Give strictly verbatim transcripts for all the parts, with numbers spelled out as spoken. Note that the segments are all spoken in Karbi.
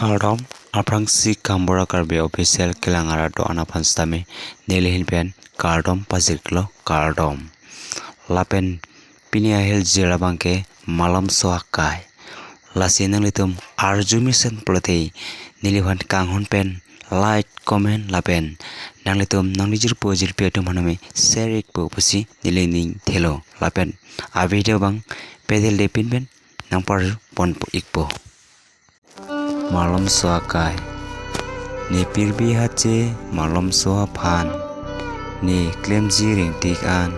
Kardom, aphrangsi Kambura Karbi Official kelang arat do-an aphan sitame neli ahin pen kardom pajirlo, kardom. Lapen pini ahiljir abang ke Malomso Akai. Lasi nanglitum arju mesen pulote neliphan kanghon pen like, comment lapen nanglitum nangli jirpo jirpi atum aphan tame share ikpo pusi neli ning thelo. Lapen a video abang pedel depin pen nangparju pon ikpo. Malomso Akai. Ne pirbi hache malomso aphan, ne klemji rengtik an.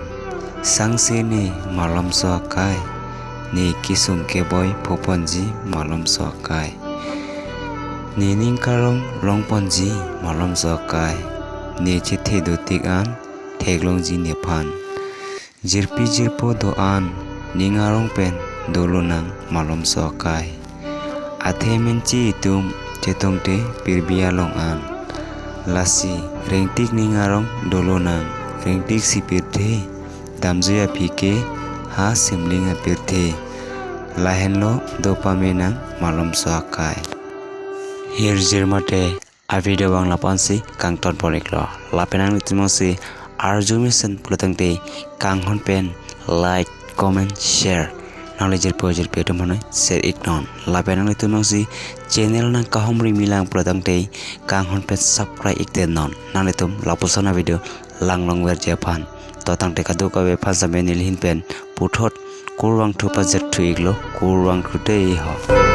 Sangse ne malomso akai, ne kesung keboi phoponji malomso akai. Ne ning karong longponji malomso akai, ne chethe dotik an theklongji nephan. Jirpi jirpo do-an ning arong pen dolonang malomso akai. Athe menchi itum chetongte pirbi along an. Lasi rengtik ning arong dolonang, rengtik si pirthe, damjui aphi ke ha simling apirthe. Lahenlo dopamenang malomso akai. Hirjir mate a video abang lapu-ansi kangton pon iklo. Lapen nanglitum jongsi arju mesen pulotangte kanghon pen like, comment, share nangli jirpo jirpi atum aphan share iknon. Lapen nanglitum jongsi channel nangkahumri milang pulotangte kanghon pen subscribe iktenon. Nanglitum lapuson a video langlongverji aphan. To tangte kadokave aphan sitame neli ahin pen puthot kurvangthu pajirthu iklo, kurvangthu dei ho.